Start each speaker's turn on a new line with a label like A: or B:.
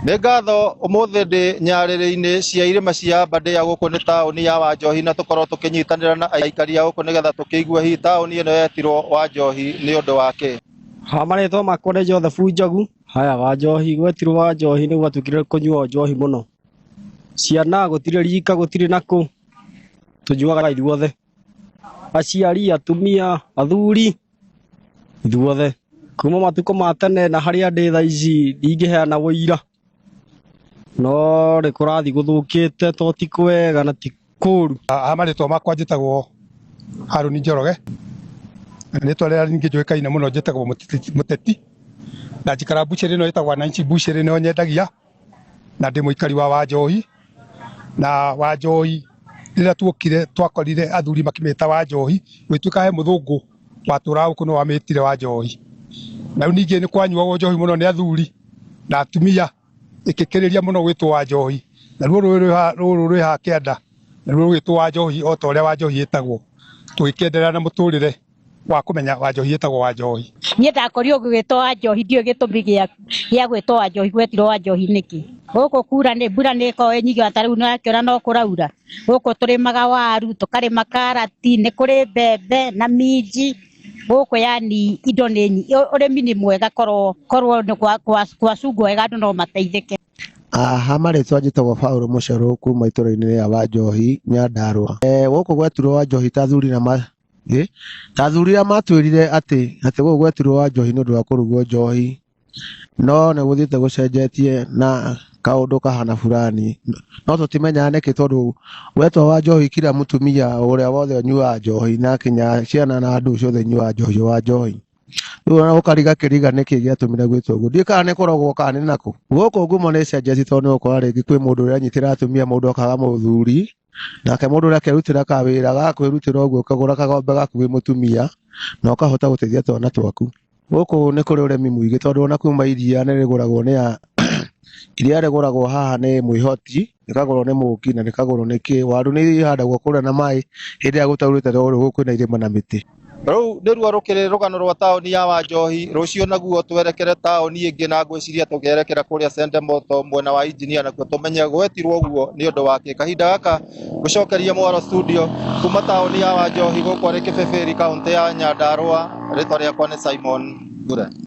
A: Nĩ ngatho ũmũthĩ ndĩ nyarĩrĩ-inĩ cia irĩma cia Aberdare gũkũ nĩ taũni ya Wanjohi na tũkorwo tũkĩnyitanĩra na aikari a gũkũ nĩgetha tũkĩigue hihi taũni ĩno yetirwo Wanjohi nĩ ũndũ wa kĩ.
B: Ha marĩtwa makwa nĩ Joseph Njogu. Haya Wanjohi gwetirwo Wanjohi nĩ gwatuĩkire kũnyuo njohi mũno. Ciana gũtirĩ rika gũtirĩ nakũ, tũnyuaga ithuothe. Aciari, atumia, athuri, ithuothe. Kuma matukũ ma tene na harĩa ndĩ thaa ici ndingĩheana ũira, no nĩ kũrathiĩ gũthũkĩte to ti kwega na ti kũru.
C: Ha marĩtwa makwa njĩtagwo Harũni Njoroge, na rĩtwa rĩrĩa ningĩ njũĩkaine mũno njĩtagwo Mũteti, na njikaraga mbucĩrĩ ĩno ĩtagwo Wananchi mbucĩrĩ nĩyo nyendagia, na ndĩ mũikari wa Wanjohi, na Wanjohi rĩrĩa tuokire twakorire athuri makĩmĩta Wanjohi, gũgĩtuĩka he mũthũngũ watũraga gũkũ nĩwe wamĩtire Wanjohi. Na rĩu ningĩ nĩ kwanyuagwo njohi mũno nĩ athuri na atumia, ĩkĩkĩrĩria mũno gwĩtwo Wanjohi. Naruo rũĩ rũrũ rwĩ haha kĩanda naruo rũgĩtwo Wanjohi o ta ũrĩa Wanjohi ĩtagwo, tũgĩkĩenderea na mũtũrĩre wa kũmenya Wanjohi ĩtagwo Wanjohi.
D: Niĩ ndakorirwo ngĩgwĩtwo Wanjohi ndiũĩ gĩtũmi gĩa gwĩtwo Wanjohi gwetirwo Wanjohi nĩkĩ. Gũkũ kura nĩ mbura nĩ ĩkoragwo ĩ nyingĩ ta rĩu nĩ ũrakĩona no kũraura. Gũkũ tũrĩmaga waru, tũkarĩma karati, nĩ kũrĩ mbembe na minji. Gũkũ yani indo nĩ nyingĩ, ũrĩmi nĩ mwega korwo korwo nĩ gwacungwo wega andũ no mateithĩke.
E: Ha marĩtwa njĩtagwo Paul Mũcerũ kuma itũra-inĩ rĩa Wanjohi, Nyandarũa. Gũkũ gwetirwo Wanjohi ta athuri na ta athuri arĩa matwĩrire atĩ atĩ gũkũ gwetirwo Wanjohi nĩ ũndũ wa kũrugwo njohi, no nĩ gũthiĩte gũcenjetie na kaũndũ kahana fulani, no tũtimenyaga nĩkĩ tondũ wetwo Wanjohi kila mũtumia ũrĩa wothe ũnyuaga njohi na kinya ciana na andũ ciothe inyuaga njohi Wanjohi. Rĩu ona ũkariga kĩriga nĩkĩ gĩatũmire gwĩtwo ũguo. Ndiũĩ kana nĩ kũrogwo kana nĩ nakũ. Gũkũ ngumo nĩ ĩcenjetie tondũ nĩ ũgũkora rĩngĩ kwĩ mũndũ ũranyitĩra atumia mũndũ akaga mũthuri, nake mũndũ ũrĩa akerutĩra kawĩra ga kwĩrutĩra ũguo ũkagũra kagombe gaku wĩ mũtumia na ũkahota gũteithia twana twaku. Gũkũ nĩ kũrĩ ũrĩmi mũingĩ tondũ ona kuma iria nĩ rĩgũragwo nĩ a iria rĩgũragwo haha nĩ Mwĩhoti, rĩkagũrwo nĩ Mũũki na rĩkagũrwo nĩ kĩ. Waru nĩ ihandagwo kũrĩa na maĩ hĩndĩ ĩrĩa gũtaurĩte tondũ gũkũ kwĩna irĩma na mĩtĩ.
A: Rũu nĩruo rũkĩrĩ rũgano rwa taũni ya Wanjohi. Rũciũ naguo twerekere taũni ĩngĩ na ngwĩciria tũkerekera kũrĩa Sendemoto mwena wa injinia nakuo tũmenye gwetirwo ũguo nĩ ũndũ wa kĩ. Kahinda gaka ngũcokeria mwaro studio kuma taũni ya Wanjohi gũkũ arĩ Kĩbĩbĩri kaũntĩ ya Nyandarũa. Rĩtwa rĩakwa nĩ Simon Ngure.